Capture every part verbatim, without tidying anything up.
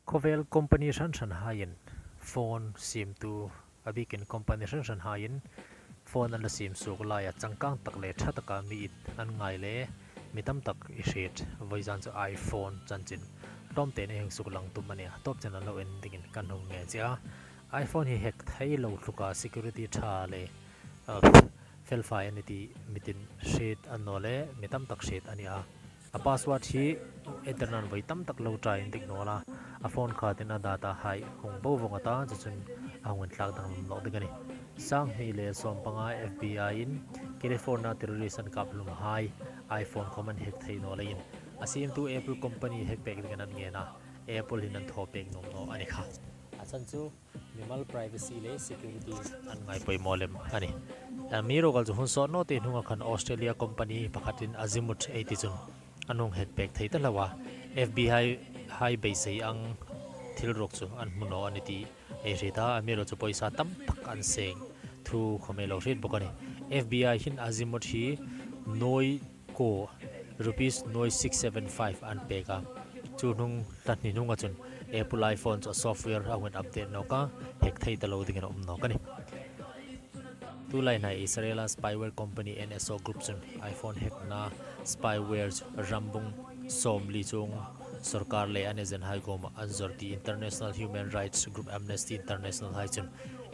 Khawvel company hran hran haiin phone siemtu, a bikin company hran hran haiin phone an la siem suok laia changkang tak le ṭha taka mi it an ngai le mi tam tak i hriet vawizan chu iPhone chanchin tlawmtein ei hung suklang tum a nih a, tawp chen a lo en dingin kan hung ngen che a. iPhone hi hack thei lo tluka security ṭha le, uh, felfai a ni ti mitin hriet a ni naw le mi tam tak hriet a ni a. A password hi enter nan voi tam tak lo try indik naw la, a phone khatin a data hai hung bo vawng a ta, chu chun a hung intlak danglam nawk ding a nih. Sanghni le sawmpanga FBI-in California terrorist an kap hlum hai iPhone khawm an hack thei naw leiin, a siemtu Apple company hack pek dingin an ngen a, Apple hin an thaw pek nuom naw a ni kha. A chhan chu mimal privacy le security an ngai poimaw lem a nih. Amiruokchu hun sawt naw te hnunga khan Australia company pakhatin Azimuth ei ti chun an hung hack pek thei ta hlak a, FBI hai beisei ang thil ruok chu an hmu naw a ni ti ei hriet a, amiruokchu pawisa tam tak an seng thu khawm ei lo hriet bawk a nih. FBI hin Azimuth hi nuoi ko rupees nuoi six seven five an pek a. Chu hnung hla hni hnunga chun Apple iPhone chu a software a hung update nawk a, hack thei ta lo dingin a um nawk a nih. Tulai hnaia Israel-a spyware company N S O Group chun iPhone hackna spyware chu rambung sawmli chuong sawrkar le an agent hai kuoma an zawr ti international human rights group Amnesty International hai chun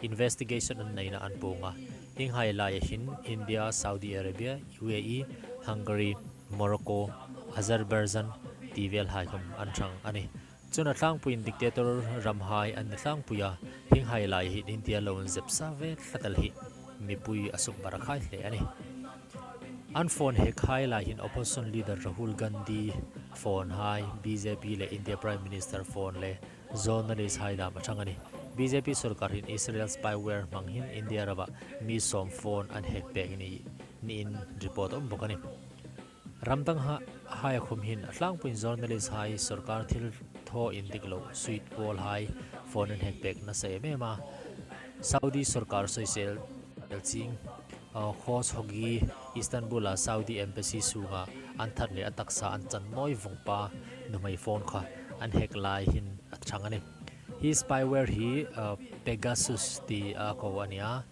investigation an neina an puong a. Hienghai laia hin India, Saudi Arabia, U A E, Hungary, Morocco, Azerbaijan ti vel hai khawm an hrang a nih. Chun a tlangpuiin dictator ram hai an ni tlangpui a, hienghai laia hin India lo inzep sa ve tlat el hi mipui a sukbar khai hle a nih. An phone hack hai lai hin opposition leader Rahul Gandhi phone hai, B J P le India Prime Minister phone le journalist hai dam a hrang a nih. B J P sawrkar hin Israel spyware hmang hin India rama mi sawm phone an hack pek ni, niin report a um bawk a nih. Ram dang ha, hai khawm hin a tlangpuiin journalist hai sawrkar thil thaw indik lo, sweet pawl hai phone an hack pek nasa em em a. Saudi sawrkar sawisel ching, uh, Khashoggi Istanbul-a Saudi embassy sunga an that le a taksa an chan nawi vawng pa nuhmei phone kha an hack lai hin a hrang a nih. Hi spyware hi, uh, Pegasus ti a ko a nih a.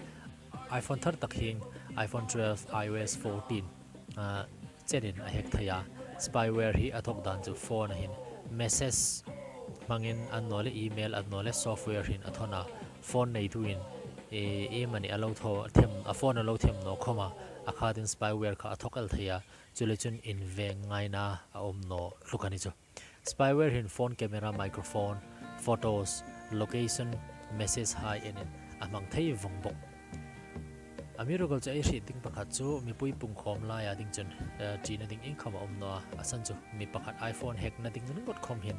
iPhone thar tak hieng iPhone twelve, iOS fourteen, uh, chenin a hack thei a. Spyware hi a thawk dan chu phone-a hin message hmangin a ni naw le email a ni naw le software hin a thawn a. Phone neitu hin, e, iem a ni a lo thaw them, a phone a lo them naw khawma, a khatin spyware kha a thawk el thei a. Chule chun inveng ngaina a um naw hlak a ni chu. Spyware hin phone camera, microphone, photos, location, message hai enin a hmang thei vawng bawk. Amiruokchu ei hriet ding pakhat chu mipui pungkhawm laia ding chun, eh, ṭina ding iengkhawm a um naw a, a chhan chu mi pakhat iPhone hackna ding ringawt khawm hin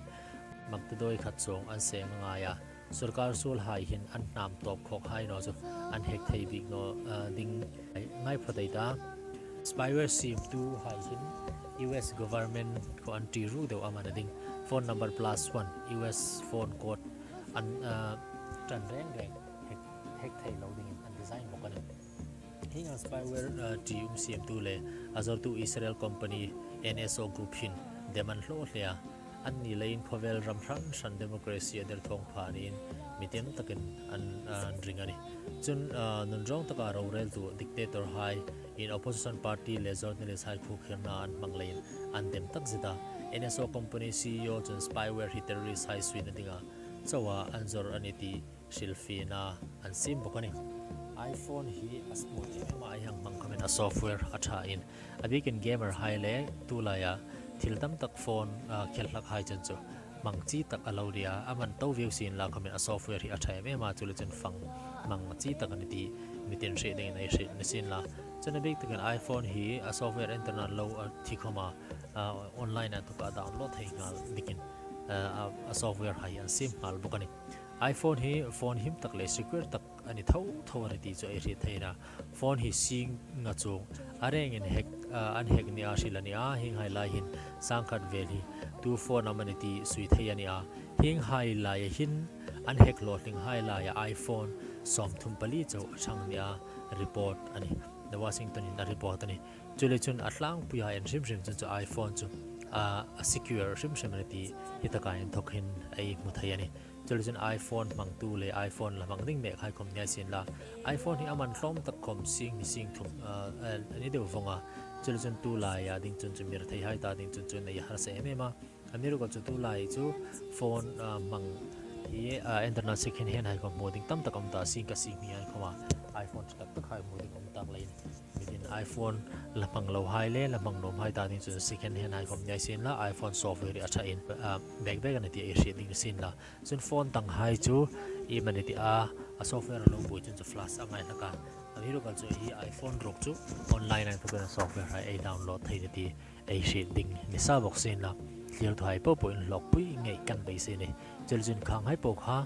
mak te dawi khat chuong an seng a ngai a. Sawrkar suol hai hin an hnam tawp khawk hai naw chu an hack thei bik naw, ah, ding ngai phawt ei ta. Spyware siemtu hai hin U S government kha an ṭi ru deu am a na ding. Phone number plus one, U S phone code an, ah, ṭan reng reng hack, hack thei lo dingin an design bawk a nih. Hieng ang spyware, ah, ṭium siemtu le a zawrtu Israel company N S O Group hin dem an hlaw hle a. Anni leiin khawvel ram hran hran democracy a derthawng pha niin mi tam takin an, ah, an ring a nih. Chun, ah, nunrawng taka roreltu dictator hai in opposition party le journalist hai khukhirna an hmang leiin an dem takzet a. N S O company C E O chun spyware hi terrorist hai suina dinga chauha an zawr a ni ti hrilfiena an siem bawk a nih. iPhone hi a smooth em em a, ei hang hmang khawmin a software a ṭhain, a bikin gamer hai le tulaia thil tam tak phone, ah, khel hlak hai chen chu hmang chi tak a lo ni a, a man to vieu sien la khawmin a software hi a ṭha em em a, chule chun fang hmang chi tak a ni ti mitin hriet dingin ei hriet ni sien la. Chun a bik takin iPhone hi a software enter nan lo a thi khawma, ah, online-a tuka download thei nghal bikin, ah, a, a software hai an siem nghal bawk a nih. iPhone hi phone him tak le secure tak a ni tho tho a ni ti chu ei hriet thei a. Phone hi singa chuong a rengin hack, ah, an hack nia hril a ni a, hienghai lai hin sangkhat vel hi tu phone am a ni ti sui thei a ni a. Hienghai laia hin an hack hlawtling hai laia iPhone sawmthum pali chau a ṭhang nia report a nih. The Washington-in a report a nih. Chule chun a tlangpuia en hrim hrim chun chu iPhone chu a secure hrim hrim a ni ti hi taka inthawk hin ei hmu thei a nih. Chuleiin iPhone hmangtu le iPhone la hmang ding mek hai khawm ni ei sien la, iPhone hi a man hlawm tak khawm sing hni sing thum a ni deu vawng a. Chuleiin tu laia ding chun chu mi rethei hai ta ding chun chu ei harsa em em a. Amiruokchu tu lai chu phone hmang hi internal second hand hai khawm hmu ding tam tak a um ta, sing ka sing hni hai khawma iPhone ṭha tak tak hai hmu ding a um tak leiin, mitin iPhone la hmang lo hai le la hmang nuom hai ta ding chun second hand hai khawm ni ei sien la, iPhone software a ṭhain bek bek a ni ti ei hriet ding ni sien la. Chun phone dang hai chu iemani tia a software a lo buoi chun chu flash a ngai hlak a. Amiruokchu hi iPhone ruok chu online a inthawkin software hai ei download thei ni ti ei hriet ding ni sa bawk sien la, thlirtuhai po po inhlawkpui ngei kan beisei a nih. Chuleiin khang hai po kha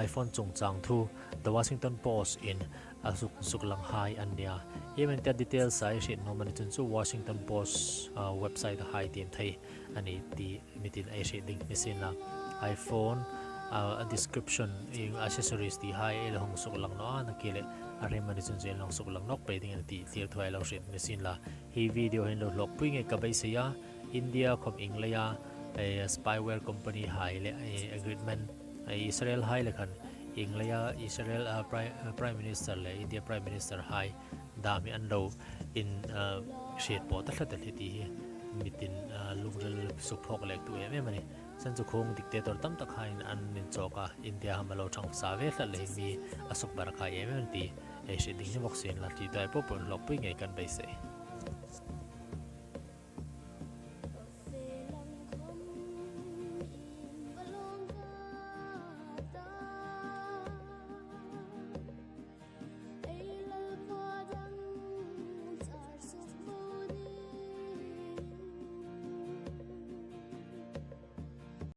iPhone chungchang thu The Washington Post in a suklang hai an nia. Iemanita details a ei hriet nuom a ni chun chu Washington Post website hai tiem thei a ni ti mitin ei hriet ding ni sien la. iPhone a description, accessories ti hai ei la hung suklang naw a, nakie leh a hrim a ni chun chu ei la hung suklang nawk pei ding a ni ti thlirtuhai lo hriet ni sien la. Hi video hin lo hlawkpui ngei ka beisei a, India khawm ieng leia spyware company hai le agreement, Israel hai le khan ieng leia Israel Prime Minister le India Prime Minister hai dam hi an lo inhriet pawh ta tlat a ni ti hi mitin lungril sukphawk lektu em em a nih. Chun chu khawng dictator tam tak haiin an inchawk a, India hama lo ṭhang sa ve tlat lei hi mi a sukbar khai em em a ni ti ei hriet ding ni bawk sien la, thlirtuhai po po inhlawkpui ngei kan beisei.